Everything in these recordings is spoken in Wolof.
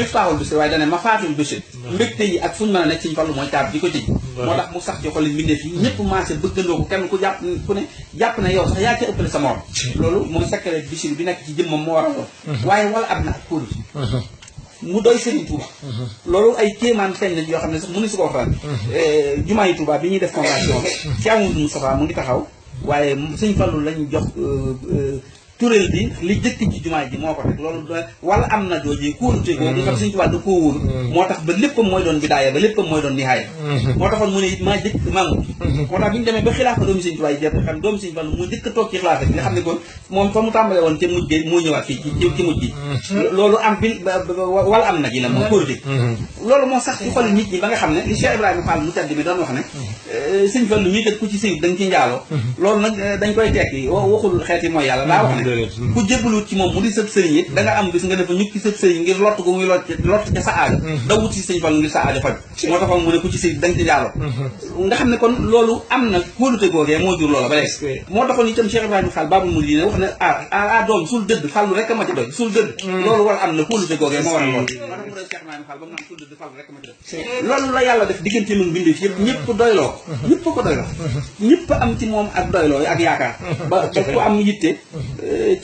Miftahul Bichri waaye dane Mafatihul Bichri mbégte yi ak fu ñu mën a nekk Sëñ Fallu mooy caabi di ko tëj moo tax mu sax ci xoli mbindeef yi ñëpp maase bëggandoo ko kenn ku ne jàpp ne yow sax yaa ca ëppale sa morom loolu mooy secret Bichri bi nekk ci jëmmam moo waral loolu waaye wala ab na ak kóolu mu doy Serigne Touba loolu ay kéemaan feeñ nañ yoo xam ne sax mënu si ko waxtaan jumaa yi Touba bi ñuy def convention ci Amadou Moustapha mu ngi taxaw waaye Sëñ Fallu lañu jox turel bi li jëkk ci jumaa ji moo ko teg loolu wala am na jooju kóolute googu nga xam Sëñ Tuubaa da koo wóolu moo tax ba léppam mooy doon bidaaya ba léppam mooy doon nihaaya moo taxoon mu ne it maa jëkk maamu moo tax bi ñu demee ba xilaafa doomu Sëñ Tuubaa yi jeex xam doomu Sëñ Fallu moo jëkk a toog ci xilaafa bi nga xam ne kon moom fa mu tàmbale woon ca mujj gi moo ñëwaat fii ci mujj gi loolu am bi wala am na ji la moo kóolute loolu moo sax ci xolu nit ñi ba nga xam ne li Cheikh Ibrahima Fall mu tedd mi doon wax ne Sëñ Fallu mii kat ku ci sëy da nga ci njaaloo loolu nag dañ koy tekki waxul xeeti mooy yàlla daa wax ne ku jébbalut ci moom mu di sëb sëriñ it da nga am bis nga defa ñukki sëb sëriñ ngir lott gu muy lott ca sa aajo da wut ci Sëñ Fallu ngir sa aajo faj moo taxoon mu ne ku ci sëy da nga ci njaaloo nga xam ne kon loolu am na kóolute googee moo jur loola ba léegi moo taxoon itam Cheikh Ibrahima Fall Babul Mouridina wax ne doom sul dëdd Fallu rek a ma ci doy sul dëdd loolu war am na kóolute googee moo waral loolu moo tax mu def Cheikh Ibrahima Fall ba mu naan sul dëdd Fallu rek a ma ci doy loolu la yàlla def diggante mu bindee yëpp ñëpp doyloo ñëpp ko doyloo ñëpp am ci moom ak doyloo ak yaakaar ba ku am yitte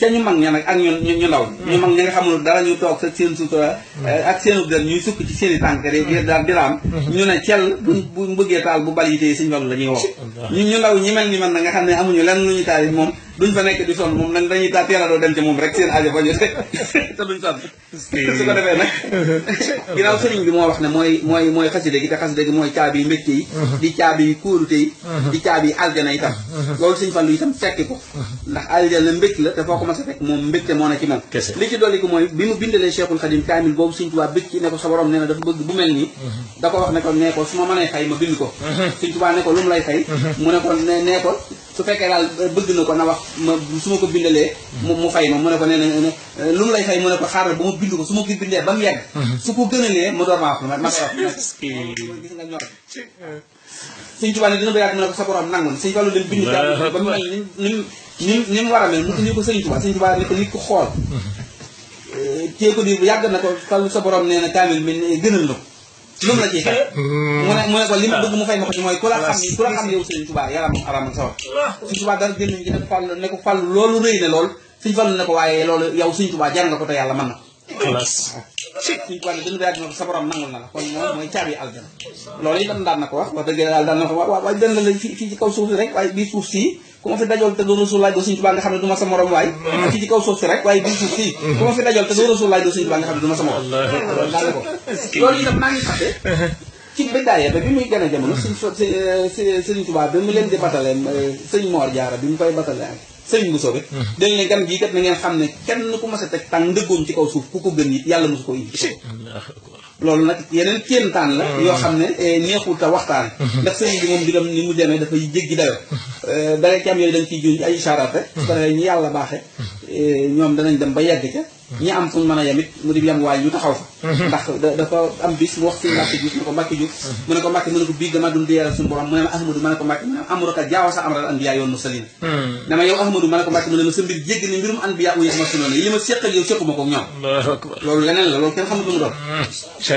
ca ñu mag ña nag ak ñu ndaw ñu mag ña nga xamul dara ñu toog sa seen sutura ak seenu der ñuy sukk ci seen i tànk daal di raam ñu ne cell bu bëggee taal bu bal yitee Sëñ Fallu la ñuy woo ñu ndaw ñi mel ni man na nga xam ne amuñu lenn lu ñuy taal it moom duñ fa nekk di sonn moom nag dañuy taal teel a doo dem ci moom rek seen aajo fa ñu te duñ sonn su ko defee nag ginnaaw sëriñ bi moo wax ne mooy xaside gi te xaside gi mooy caabi mbégte yi di caabi kóolute yi di caabi aljana itam loolu Sëñ Fallu itam fekki ko ndax aljana mbégte la te foo ko mas a fekk moom mbégte moo na ci moom li ci dolli ko mooy bi mu bindalee Cheikhul Khadim kaamil boobu Sëñ Tuubaa bég ci ne ko sa borom nee na dafa bëgg bu mel nii da ko wax ne ko nee ko su ma mënee fay ma bind ko Sëñ Tuubaa ne ko lu mu lay fay mu ne ko nee ko su fekkee daal bëgg na ko na wax ma su ma ko bindalee mu fay ma mu ne ko nee na lu mu lay fay mu ne ko xaaral ba ma bind ko su ma ko bindee ba mu yegg su ko gënalee ma door maa wax ma gis nga ñor Sëñ Tuubaa ne dina ba yàgg mu ne ko sa borom nangu Sëñ Fallu dem bind daal ba mu mel ni mu war a mel mu indi ko Sëñ Tuubaa Sëñ Tuubaa ne ko nit ko xool tée ko di bu yàgg na ko Fallu sa borom nee na kaamil mi gënal na ko lu mu la ciy fay mu ne ko li ma bëgg mu fay ma ko ci mooy ku la xam yow Sëñ Tuubaa yaram araam ak sawar Sëñ Tuubaa dara génn ci ne ko Fallu loolu rëy na lool Sëñ Fallu ne ko waaye loolu yow Sëñ Tuubaa jar nga ko te yàlla mën na Sëñ Tuubaa ne dënn ba yàgg na ko sa borom nangul na la kon moom mooy caabi aljana loolu itam daan na ko wax dëgg daal daan na ko waaye dën la fii ci kaw suuf si rek waaye bii suuf sii ku ma fi dajool te doo Rasul laay doo Sëñ Tuubaa nga xam ne du ma sa morom waay fii ci kaw suuf si rek waaye bii suuf sii ku ma fi dajool te doo Rasul laay doo Sëñ Tuubaa nga xam ne du ma sa morom daal ko loolu itam maa ngi fàtte ci bidaaya ba bi muy gën a jamono Sëñ Tuubaa ba mu leen di batale Sëñ Moor Jaara bi mu koy batale Sëñ Bousso bi dañ ne gan gii kat na ngeen xam ne kenn ku mas a teg tàng ndëggoom ci kaw suuf ku ko gën it yàlla mosu ko indi loolu nag yeneen kéemtaan la yoo xam ne neexul ta waxtaan ndax sëriñ bi moom digam ni mu demee dafay jéggi dayo dara ci am yooyu dañ ciy juñ ay ishaaraat rek su ko defee ñi yàlla baaxe ñoom danañ dem ba yegg ca ñi am fuñ mën a yem it mu di yem waaye ñu taxaw fa ndax dafa am bis mu wax si Mbàkke Juuf ne ko Mbàkke Juuf mu ne ko Mbàkke mu ne ko bii dama dun diyeeral suñu borom mu ne ma Ahmadu ma ne ko Mbàkke mu ne amruka jaawasa amral anbiyaa yoon mursalin dama yow Ahmadu ma ne ko Mbàkke mu ne ma sa mbir jégg ni mbirum anbiyaa uy ma sunoon yi li ma séqal yow séquma ko ñoom loolu leneen la loolu kenn xamul lu mu doon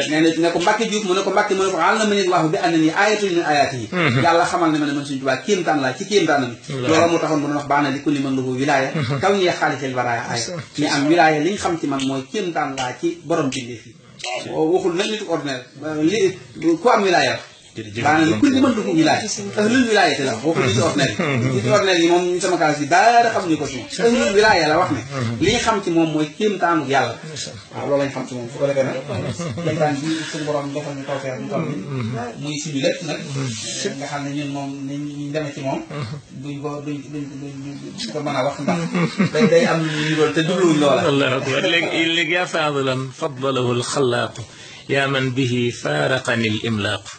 nee na ne ko Mbàkke Juuf mu ne ko Mbàkke mu ne ko allamani Allaahu bi annanii aayatun min aayaatihi yàlla xamal ne ma ne man Sëñ Tuubaa kéemtaan laa ci kéemtaanam loolu moo taxoon mu doon wax baax na li kulli man lahu wilaaya kaw ñee xaalisel baraaya aaya mais am wilaaya li ñu xam ci man mooy kéemtaan laa ci borom bindee fii waxul nag nit ordinaire li ku am wilaaya maanaam ku li mën dugg wilaaya parce que luñ wilaaya te la waxul nit ordinaire nit ordinaire yi moom ñu sama kaas yi daara xamuñu ko ci moom luñ wilaaya la wax ne li ñu xam ci moom mooy kéemtaanu yàlla waaw loolu lañ xam ci moom su ko defee nag kéemtaan bi suñu borom defal ñu tawfeex ñu toll muy suñu lépp nag nga xam ne ñun moom ñu demee ci moom duñ ko mën a wax ndax day am ñu doon te dubluwuñ loola allahu akbar léegi yaa faadilan faddalahu alxalaaqu yaa man bihi faaraqani al imlaaqu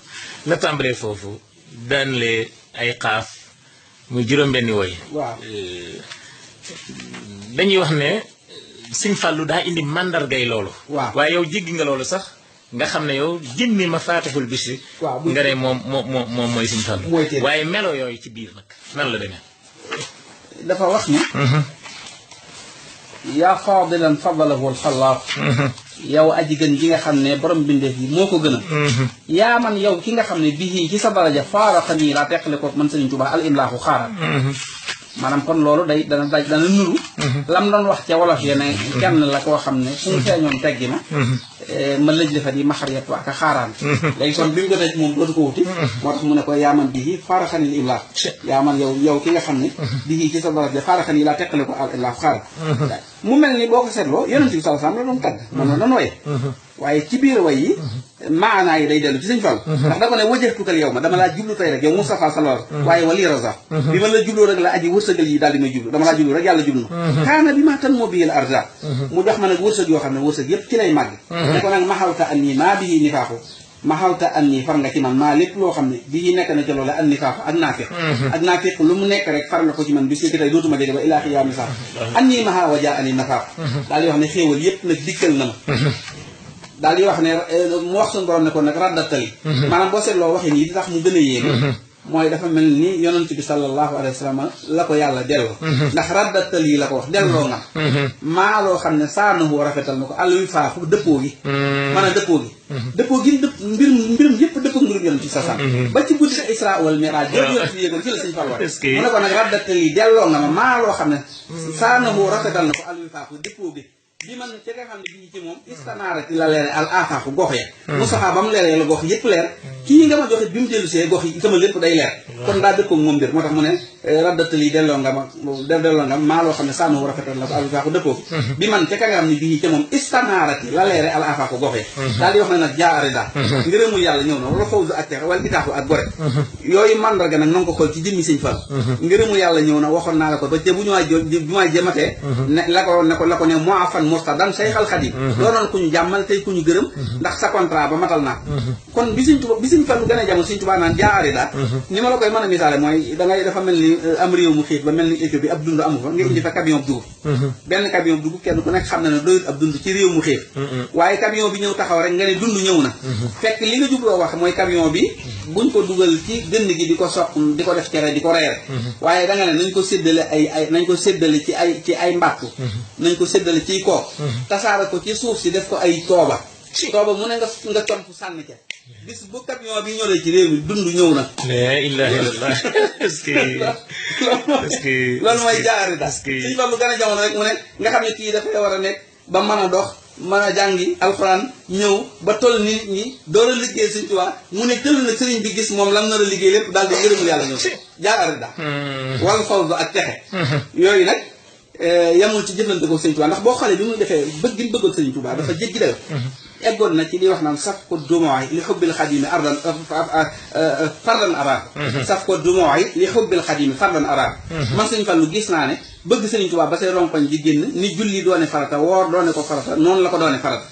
la tàmbalee foofu daan lee ay xaaf muy juróom-benni woy waaw dañuy wax ne Sëñ Fallu daa indi màndargay loolu waaw waaye yow jéggi nga loolu sax nga xam ne yow jëmmi Mafatihul Bichri nga ne moom mooy Sëñ Fallu waaye melo yooyu ci biir nag nan la demee dafa wax ni yaa faadilan fadalahu alxalaaq yow aji gën ji nga xam ne borom bindeef yi moo ko gën a yaa man yow ki nga xam ne bii ci sa daraja faaraqa nii laa teqale ko man Sëriñ Tuubaa al imlaaxu xaaral maanaam kon loolu dana nuru lam doon wax ca wolof ya ne kenn la koo xam ne fu mu feeñoon teggi ma lëj li fa di maxariyat waa ka xaaraan léegi kon bi mu jotee moom dootu ko wuti moo tax mu ne ko yaaman bii faaraxanil imlaax yaaman yow ki nga xam ne bii ci sa daraja faaraxan yi laa teqale ko al imlaaxu xaaral mu mel ni boo ko seetloo yonent bi sallallahu alayhi wasallam la doon tagg moom la doon waye waaye ci biir way yi maanaa yi day dellu ci Sëñ Fall ndax da ko ne wajjahtukal yow ma dama laa jublu tey rek yow Moustapha sallallahu waaye wali raza bi ma la jubloo rek la aji wërsëgal yi daal di may jublu dama laa jublu rek yàlla jublu na kaana bi ma tan moo biyal arza mu jox ma nag wërsëg yoo xam ne wërsëg yépp ci lay màgg ne ko nag maxawta an nii maa bii nifaaxu maxawta an nii far nga ci man maa lépp loo xam ne bii nekk na ca loolu an nifaaxu ak naafiq lu mu nekk rek far na ko ci man bis ni ki tey dootuma dégg ba ilaa xiyaami sax an nii maha waja ani nafaaxu daal di wax ne xéewal yépp nag dikkal na ma daal di wax ne mu wax suñu borom ne ko nag raddatali maanaam boo seetloo waxin yi di tax mu gën a yéeme mooy dafa mel ni yonent bi sallallahu alayhi wa sallam la ko yàlla delloo ndax raddatali la ko wax delloo nga maa loo xam ne saanahu rafetal na ko àlluy faaxu dëppoo gi maanaam dëppoo gi mbirum yëpp dëppoo mbirum yonent bi sa sam ba ci guddi Isra wal Miraaj jooju yonent bi yéegoon ci la Sëñ Fall wax mu ne ko nag raddatali delloo nga ma maa loo xam ne saanahu rafetal na ko àlluy faaxu dëppoo gi bi man ci nga xam ne bii ci moom istanaarati la leere al afaaxu gox ya Moustapha ba mu leeree la gox yëpp leer kii nga ma joxe bi mu dellu see gox yi sama lépp day leer kon daa dëppoo moom mbir moo tax mu ne raddatali delloo nga ma maa loo xam ne sànnu rafetal la ko al afaaxu dëppoo bi man ci nga xam ne bii ci moom istanaarati la leere al afaaxu gox ya daal di wax ne nag jaari daal ngërëmul yàlla ñëw na wala fawzu ak texe wala itaaxu ak gore yooyu mandarga nag nanga ko xool ci jëmmi Sëñ Fall ngërëmul yàlla ñëw na waxoon naa la ko ba te bu ñu ma jëmatee ne la ko ne moo afan murtadan Seyxal Xadim doonoon ku ñu jàmmal tey ku ñu gërëm ndax sa contrat ba matal naa kon bi Sëñ Fallu gën a jamono Sëñ Tuubaa naan jaari daal ni ma la koy mën a misaale mooy dafa mel ni am réew mu xiif ba mel ni Éthiopie ab dund amu fa nga indi fa camion dugub benn camion dugub kenn ku nekk xam na ne doyut ab dund ci réew mu xiif waaye camion bi ñëw taxaw rek nga ne dund ñëw na fekk li nga jubloo wax mooy camion bi buñ ko dugal ci gënn gi di ko soq di ko def cere di ko reere waaye da nga ne nañ ko séddale nañ ko séddale ci ay mbàttu nañ ko séddale ciy kook tasaara ko ci suuf si def ko ay tooba mu ne nga comp sànni ca bis bu camion bi ñëwee ci réew mi dund ñëw na la ilaha illallah est-ce que loolu mooy jaari daal Sëñ Fallu gën a jamono rek mu ne nga xam ne kii dafay war a nekk ba mën a dox mën a jàngi alxuraan ñëw ba toll nit ñi door a liggéey Sëñ Tuubaa mu ne tëll nag sëriñ bi gis moom lam nar a liggéey lépp daal di ngërëmul yàlla ñëw jaari daal wal fawzu ak texe yooyu nag yamul ci jëflante ko Sëñ Tuubaa ndax boo xoolee bi muy defee bëgg gi mu bëggoon Sëñ Tuubaa dafa jéggi dayo eggoon na ci li wax naan saf ko dumooy li xubbil xadimi ardan fardan araar saf ko dumooy li xubbil xadimi fardan araar man Sëñ Fallu gis naa ne bëgg Sëñ Tuubaa ba say ronkoñ di génn ni julli doone farata woor doone ko farata noonu la ko doone farata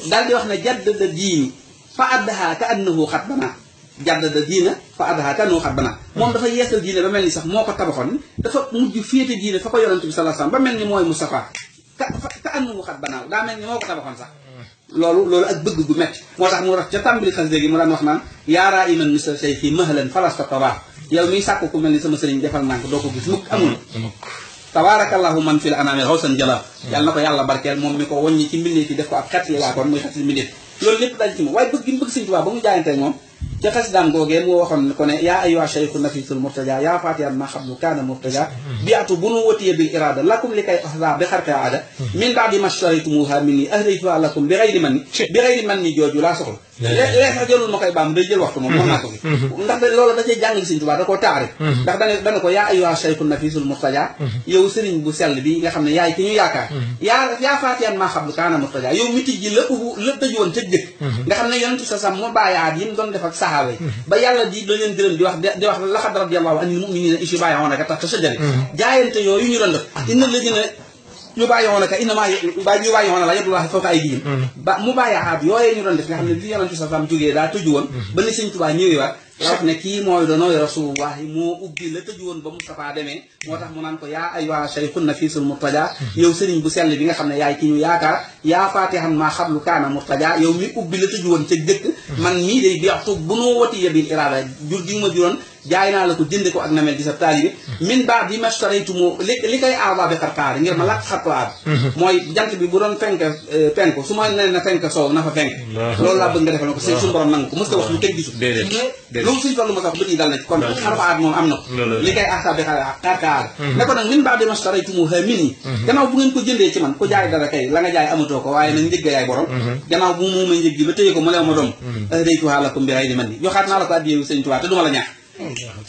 daal di wax ne jaddada diini fa addaha ka annahu xat banaa jaddada diina fa addaha ka annahu xat banaa moom dafa yeesal diine ba mel ni sax moo ko tabaxoon dafa mujj féete diine fa ko yonent bi sallallahu alayhi wasallam ba mel ni mooy Moustapha ka annahu xat banaa daa mel ni moo ko tabaxoon sax loolu ak bëgg gu metti moo tax mu rax ca tàmbali xas léegi mu daan wax naan yaaraa iman misla say fii mahlan falasta tabaa yow miy sàkk ku mel ni sama sëriñ defal naa ko doo ko gis mukk amul tabaarakallahu man fil anaami xawsan jala yàlla na ko yàlla barkeel moom mi ko woññi ci mbindeef yi def ko ab xet yi laa koon muy xet yi mbindeef loolu lépp dal ci moom waaye bëgg gi mu bëgg Sëñ Tuubaa ba mu jaayante moom ca xasidaam googee mu waxoon ko ne yaa ayyuha shaykhu nafisul murtaja yaa fatihan ma xablu kaana murtaja biatu bu nu watiye bil irada lakum li kay ahda bi xarqe aada min baadi ma shtaraytumuha minni ahdaytuha lakum bi xayri man ni jooju laa soxla léeg sax jëlul ma koy baam day jël waxtu moom mën naa ko fi ndax loolu da cee jàngal Sëñ Tuubaa da koo taarif ndax dana ko yaa ayyuha shaykhu nafisul murtaja yow sëriñ bu sell bi nga xam ne yaay ki ñu yaakaar yaa fatihan ma xablu kaana murtaja yow mi tijji la tëj woon tëj jëkk nga xam ne yonentu sa sam moo bàyyaat yi mu doon def ak saxaaba yi ba yàlla di da leen gërëm di wax laqad radiyallahu anil mu'minina is yubayi'unaka tahta shajari jaayante yooyu ñu doon def inna alladhina yubayi'unaka innamaa yubayi'una la yadullahi fawqa aydihim ba mu bàyyaat yooyee ñu doon def nga xam ne li yonentu sa sam jógee daa tëju woon ba ni Sëñ Tuubaa ñëwee waat la wax ne kii mooy doonooy rasulullahi moo ubbi la tëju woon ba Moustapha demee moo tax mu naan ko yaa ayyuha shaykhun nafisul murtaja yow sëriñ bu sell bi nga xam ne yaay ki ñu yaakaar yaa fatihan maa xablu kaana murtaja yow mi ubbi la tëju woon ca dëkk man mii day biaxtu bu noo wati yabil irada jur gi ma juróon jaay naa la ko jënde ko ak namel di sa taalibi min baax di mastaraytu mu li koy aava bi xartaari ngir ma lakk xartaar mooy jant bi bu doon fenk penku su ma nee na fenk soow na fa fenk loolu laa bëgg nga defal ko sëñ suñu borom nangu ko mës ta wax lu kenn gisul loolu suñ fallu ma sa wax bët yi dal na ci kon xarfaat moom am na ko li koy aava bi xartaar ne ko nag min baax di mastaraytu mu ha min yi gannaaw bu ngeen ko jëndee ci man ku jaay dara kay la nga jaay amatoo ko waaye nag njëgga yaay borom gannaaw bu muuma njëg gi ba tëye ko mu leew ma doom daytuwaa la ko mbiray di man ni joxaat naa la ko addiyee sëñ Tuubaa te duma la ñaax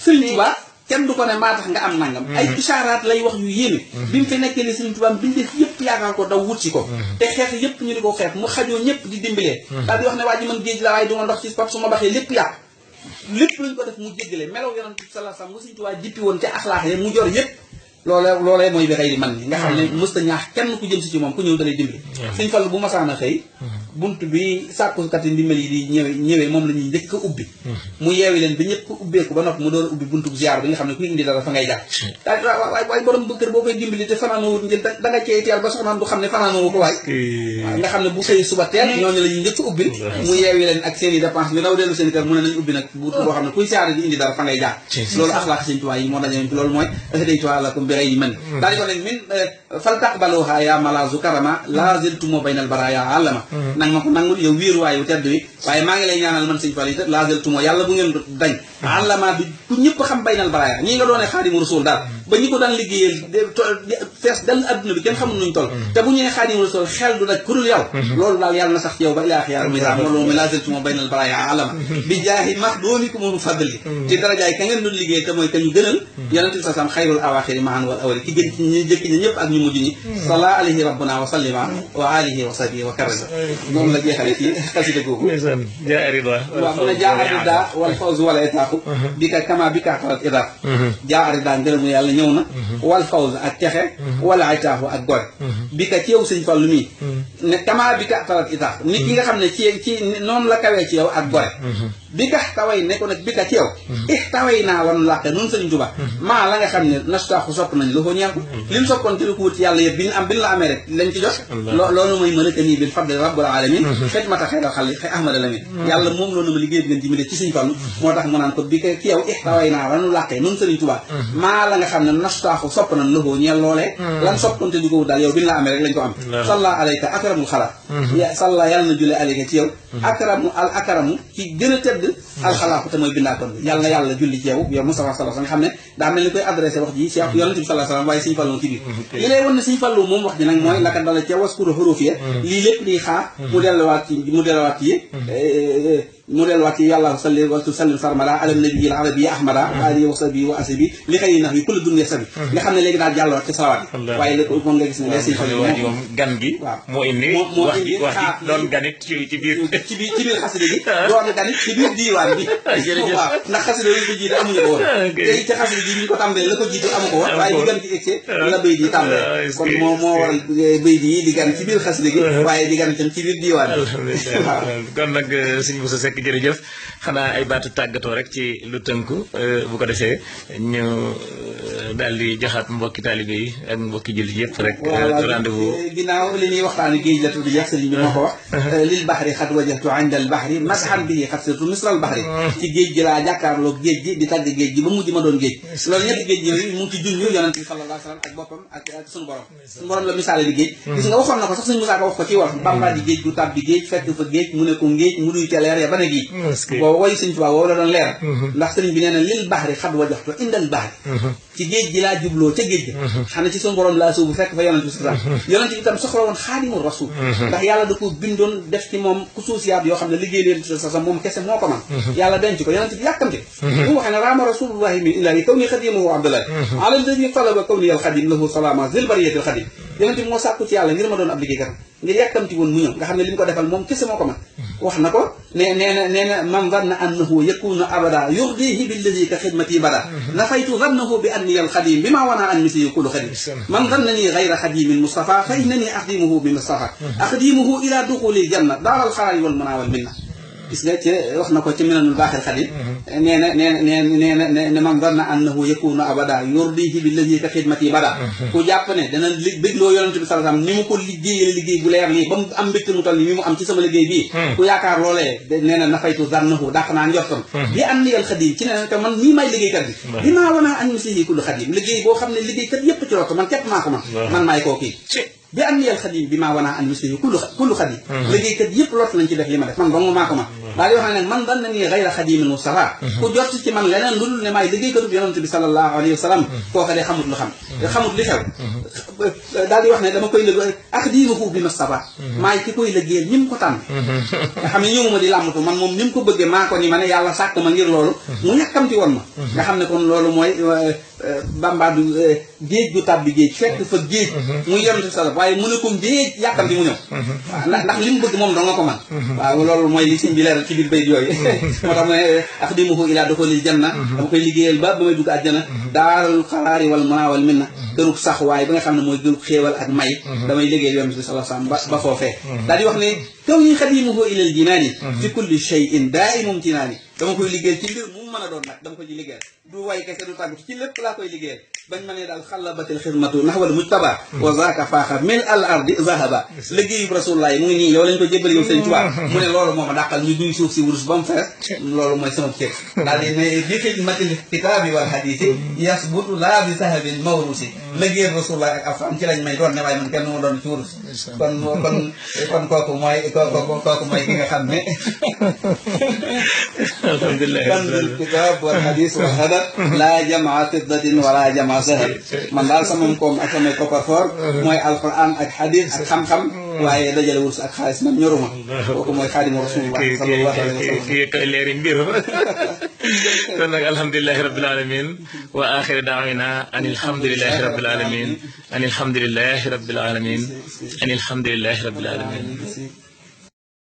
Sëriñ Tuubaa kenn du ko ne maa tax nga am nangam ay ishaaraat lay wax yu yéeme bi mu fi nekkee ni Sëriñ Tuubaa bindeef yëpp yaakaar ko daw wut si ko te xeex yëpp ñu di ko xeex mu xajoo ñëpp di dimbalee daal di wax ne waa ji man géej la waaye du ma ndox ci pap su ma baxee lépp yàq lépp luñ ko def mu jéggale melaw yonent bi sallallahu alayhi wasallam mu Sëriñ Tuubaa jippi woon ca axlaax yi mu jor yëpp loolee mooy bi xëy di man ni nga xam ne mësta ñaax kenn ku jëm si ci moom ku ñëw dalay dimbali Sëriñ Fallu bu masaana xëy bunt bi sàkkukat yi ndimbal yi di ñëwee moom la ñuy njëkk a ubbi mu yeewi leen bi ñëpp ubbeeku ba noppi mu door a ubbi buntu ziar bi nga xam ne kuy indi dara fa ngay jaar waaye borom bu kër boo koy dimbali te fanaanoo wut ngeen da nga cee teel ba soxnaam du xam ne fanaanoo ko waay nga xam ne bu xëy suba teel ñooñu la ñuy njëkk a ubbil mu yeewi leen ak seen i dépense bi daw dellu seen kër mu ne nañ ubbi nag buntu boo xam ne kuy siyaare di indi dara fa ngay jaar loolu axlaaq Sëriñ Tuubaa yi moo dañe ci loolu mooy day tuwaa la ko mbirey yi mën daal di ko ne min fal taqbaluha ya malazu karama la ziltumo baynal baraya allama nang ma ko nangul yow wéeru waayu tedd wi waaye maa ngi lay ñaanal man Sëriñ Fallu yi la ziltumo yàlla bu ngeen dañ allama bi ku ñëpp xam baynal baraya ñii nga doone Xaadimu Rasuul daal ba ñi ko daan liggéeyal fees dal adduna bi kenn xamul nuñ toll te bu ñëwee Xaadimu Rasuul xel du daj kurul yow loolu daal yàlla na sax yow ba ilaahi yaa misaam loolu mi la ziltumo baynal baraya allama bi jaahi maxdoomikum fadli ci darajaay ka ngeen doon liggéey te mooy ka ñu gënal yonent bi sallam xayrul awaaxiri mahan wal awali ki gën ci ñi jëkk ñi ñëpp ak ñu mujj ñi salla alayhi rabbuna wa sallima wa alihi wa sahbihi wa karama moom la jeexale ci xasida googu waaw mu ne jaa arida wal fawz wala etaaxu bi ka kama bi ka xalat idaaf jaa arida ngërëmu yàlla ñëw na wal fawz ak texe wala etaaxu ak gore bi ka ci yow Sëriñ Fallu mii ne kama bi ka xalat idaaf nit ki nga xam ne ci noonu la kawee ci yow ak gore bi ka taway ne ko nag bi ka ci yow taway naa wanu làqe noonu Sëriñ Tuubaa maa la nga xam ne nastaaxu sopp nañ lu ko ñeel ko li ñu soppoon te lu ko wut yàlla yëpp bi ñu la amee rek lañ ci jot loolu mooy mën a nii bil fadli rabbul alamin xëj mata xeeral xal xëy ahmada lamin yàlla moom loolu ma liggéey bi ngeen dimbale ci Sëriñ Fallu moo tax mu naan ko bi ki yow taway naa wanu làqe noonu Sëriñ Tuubaa maa la nga xam ne nastaaxu sopp nañ lu ko ñeel loolee lan soppoon te lu ko wut daal yow bi ñu la amee rek lañ ko am salla alayka akramul xalaat salla yàlla na julli alayka ci yow akramu ci gën a tedd alxalaaku te mooy bindaakoon bi yàlla na yàlla julli ci yow Mustafa sallallahu alayhi wasallam nga xam ne daa mel ni koy adressé wax ji Cheikh yonent bi sallallahu alayhi wasallam waaye Sëriñ Fallu ci biir li lay wan ne Sëriñ Fallu moom wax ji nag mooy laka dala ca waskuru xurufiya lii lépp liy xaar mu delluwaat ci yàlla salli wa sallim sarmada ala nabi al arabi ahmada wa alihi wa sahbihi wa asibi li xëy nax yi kulli dunya sabi nga xam ne léegi daal jàllowaat ci salawaat yi waaye léegi moom nga gis ne Sëriñ Fallu moom gan gi moo indi wax ji doon ganit ci biir xasida gi doon ganit ci biir diiwaan bi waaw ndax xasida yi ko jiite amuñu ko woon léegi ci xasida gi ñu ko tàmbalee la ko jiite amu ko woon waaye di gan ci egsee la béy di tàmbalee kon moo waral béy di di gan ci biir xasida gi waaye di gan tam ci biir diiwaan bi kon nag Sëriñ Moussa Seck jërëjëf xanaa ay baatu tàggatoo rek ci lu tënku bu ko defee ñu daal di joxaat mbokki taalibe yi ak mbokki jullit yëpp rek rendez-vous ginnaaw li ñuy waxtaani géej la tudd jeex sëriñ bi moo ko wax lil bahri xat wajahtu inda al bahri madhan bihi xat sirtu misral bahri ci géej gi laa jàkkaarloo géej gi di tàgg géej gi ba mujj ma doon géej loolu ñetti géej yooyu mu ngi ci junñu yonent bi sallallahu alayhi wasallam ak boppam ak suñu borom la misaale di géej gis nga waxoon na ko sax sëñ Musaa ko wax ko ci wax Bamba di géej gu tàbbi géej fekk fa géej mu ne ko géej mu duy ca leer ya ba ne géej boobu wayu Sëriñ Tuubaa woowu la doon leer ndax sëriñ bi nee na lil bahri xat wajahtu inda al bahri ci géej gi laa jubloo ca géej gi xam ne ci suñu borom laa sóobu fekk fa yonent bi sallallahu alayhi wasallam yonent bi itam soxla woon Xaadimu Rasuul ndax yàlla da ko bindoon def ci moom xusuusiyaat yoo xam ne liggéey leen sa moom kese moo ko man yàlla denc ko yonent bi yàkkamte mu waxee ne raama rasulullahi min ilahi kaw ni xadimuhu abdullahi ala alladi talaba kaw ni al xadim lahu salama zil bariyatil xadim yonent bi moo sàkku ci yàlla ngir ma doon ab liggéeykat ngir yàkkamti woon mu ñëw nga xam ne li mu ko defal moom kese moo ko man wax na ko nee na man zanna annahu yakunu abada yurdihi billadi ka xidmati bada nafaytu zannahu bi anni al xadim bi ma wana an misli kullu xadim man zannani gayra xadimin mustafa fa innani axdimuhu bi mustafa axdimuhu ila duxuli janna daaral xaraari wal muna wal minna gis nga ci wax na ko ci Minanul Baaxil Xadim nee na man zanna annahu yakunu abada yurdihi billazi ka xidmati bada ku jàpp ne dana bégloo yonent bi sallallahu alayhi wasallam ni mu ko liggéey bu leer lii ba mu am mbégte mu toll ni mi mu am ci sama liggéey bii ku yaakaar loolee nee na nafaytu zannahu dàq naa njortam bi anniyal xadim ci ne que man nii may liggéeykat bi bi maa wanaa an mislihi kullu xadim liggéey boo xam ne liggéeykat yépp ci rot man képp maa ko man maay koo kii bi anniyal xadim bi maa wanaa an mislihi kullu xadim liggéeykat yépp lot nañ ci def li ma def man dong maa ko daal di wax ne nag man dan na nii gayra xadimin Mustafa ku jot ci man leneen lu dul ne maay liggéeykatub yonent bi sallallahu alayhi wa sallam kooka de xamut lu xam xamut li xew daal di wax ne dama koy liggéey axdimuhu bi Mustafa maay ki koy liggéeyal ñi mu ko tànn nga xam ne ñëwuma di làmbatu man moom ni mu ko bëggee maa ko ni ma ne yàlla sàkk ma ngir loolu mu ñàkkamti woon ma nga xam ne kon loolu mooy bambaadu géej gu tàbbi géej fekk fa géej muy yonent bi sallallahu waaye mu ne ko géej yàkkamti mu ñëw waaw ndax li mu bëgg moom doo nga ko man waaw loolu mooy li siñ bi leeral ci biir bayt yooyu moo tax mu ne axdimuhu ilaa duxulil janna dama koy liggéeyal ba may dugg àjjana daarul xaraari wal munaa wal minna gërub sax waaye ba nga xam ne mooy gërub xéewal ak may damay liggéeyal yonent bi sallallahu alayhi wasallam ba foofee daal di wax ne kaw ñi xadimuhu ilal jinaani fi kulli shay'in daa'imum tinaani dama koy liggéeyal ci mbir mu mën a doon nag dama ko ci liggéeyal du way kese du tàggu ci lépp laa koy liggéeyal bañ ma ne daal xalabatil xidmatu naxwal mujtaba wa zaaka faaxa mil al ardi zahaba liggéeyu rasulullah yi mu ngi nii yow lañ ko jébbal yow sëñ Tuubaa mu ne loolu moo ma dàqal ñu duy suuf si wurus ba mu fees loolu mooy sama cër daal di ne bi xidmatil kitaabi wal hadiisi yasbutu laa bi sahabin mawrusi liggéeyu rasulullah ak alxuraan ci lañ may doon ne waaye man kenn mu doon ci wurus kon kooku mooy ki nga xam ne alhamdulilah kanzul kitaab wal hadiis wal hadar laa jamaa fiddatin wala jamaa sahal man daal sama koom ak samay coffre-fort mooy alquran ak hadith ak xam-xam waaye dajale wurus ak xaalis man ñoruma kooku mooy xaadimu rasulullah sallallahu alayhi wa sallam kii koy leeri mbir kon nag alhamdulilahi rabbil alamin wa axiru daawina an alhamdulilahi rabbil alamin an alhamdulilahi rabbil alamin an alhamdulilahi rabbil alamin